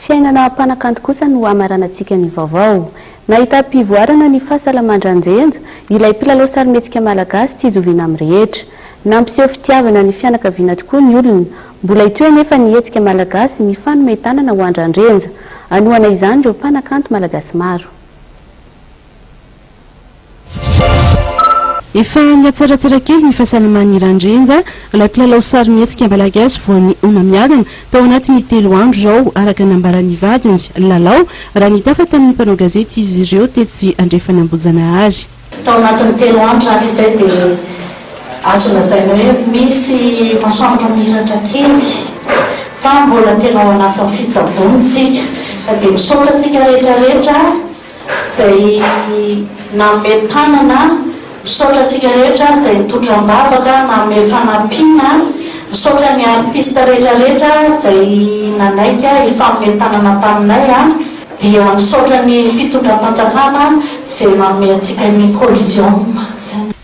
Fiainana mpanakanto kosa no hamaranantsika ny vaovao. Nahitam-pivoarana ny fahasalaman-dRanjenja, ilay mpilalao sarimihetsika malagasy tsy zoviana amin'ny rehetra. Nampiseho fitiavana ny fianakaviana tokoa ny olona. Mbola hitohy anefa ny hetsika malagasy mifanome tanana ho an-dRandrenja. Hanohana izany ireo mpanakanto malagasy maro. Efa nihatsaratsara kely ny fahasalaman'i Randrenja, ilay mpilalao sarimihetsika malagasy voan'ny homamiadana, tao anatin'ny telo andro izao, araka ny nambaran'ny vadiny, Lalao, raha nitafa tamin'ny mpanao gazety izy ireo tetsy Andrefan'Ambohijanahary. Tao anatin'ny telo andro izany izay dia azo lazaina hoe misy masoandro mihiratra kely fa mbola tena ao anatin'ny fitsaboana isika ka dia misaotra antsika rehetra rehetra izay nanome tanana, misaotra antsika rehetra izay nitondra am-bavaka, nanome fanampiana, misaotra ny artiste rehetra rehetra izay nanaiky hifanome tanana taminay, dia misaotra ny fitondram-panjakana izay nanome antsika ny Coliseum.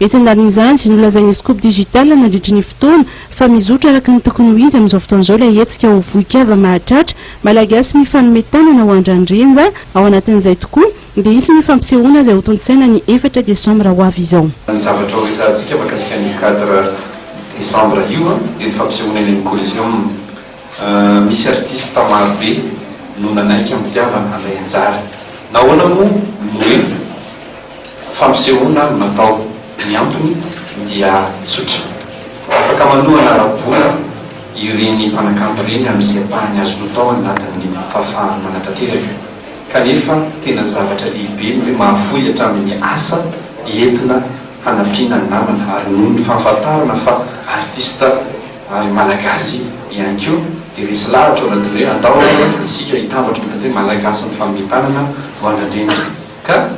Etsy andanin'izany, nolazain'ny Scoop Digital nandritry ny fotoana fa mizotra araka ny tokony ho izy amin'izao fotoana izao ilay hetsika ho vohikava mahatratra Malagasy mifanome tanana ho an-dRandrenja, ao anatin'izay tokoa dia hisy ny fampisehoana izay hotontosaina ny efatra desambra ho avy izao. Ny zavatra ho resahantsika mahakasika an'io cadre desambra io dia ny fampisehoana eny amin'ny Coliseum. Misy artista marobe no nanaiky am-pitiavana handray anjara. Nahoana moa no hoe Fampisehoana no natao. Ny antony dia tsotra. Afaka manohana ara-bola ireny mpanakanto ireny amin'izay ampahany azony atao anatin'ny fahafahany manatanteraka. Kanefa tena zavatra lehibe ny hoe mahafoy hatramin'ny asa entina hanampiana ny namana ary noho ny fahafantarana fa artista ary Malagasy ihany koa dia resy lahatra ao anatin'ny hoe andao ary isika hitambatra mitady hoe Malagasy mifanome tanana ho an-dRandrenjy ka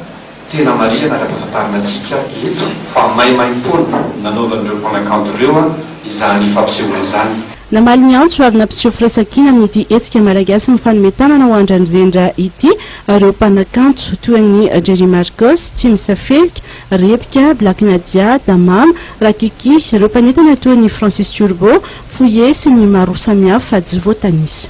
Tena marihana ary ampahafantarina antsika eto fa maimaimpoana nanaovan'ireo mpanakanto ireo izany fampisehoana izany. Namaly ny antso ary nampiseho firaisankina amin'ity hetsika Malagasy mifanome tanana ho an-dRandrendra ity ireo mpanakanto toa an'i Jerry Marcos, Tim Safelika, Rebika, Black Nadia, Damama, Rakiki, ireo mpanentana toa an'i Francis Turbo, Foyer sy ny maro samihafa tsy voatanisa.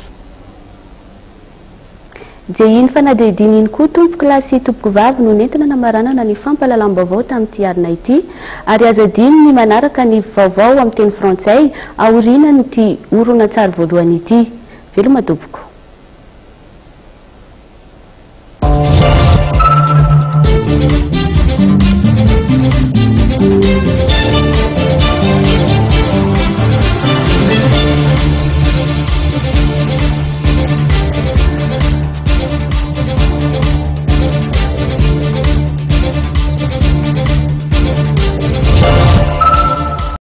Dia iny fanadihadiana iny koa tompoko lahy sy tompoko vavy no nentina namaranana ny fampahalalam-baovao tamin'ity alina ity. Ary aza adino ny manaraka ny vaovao amin'ny teny frantsay aorianan'ity horonantsary voalohany ity. Veloma tompoko.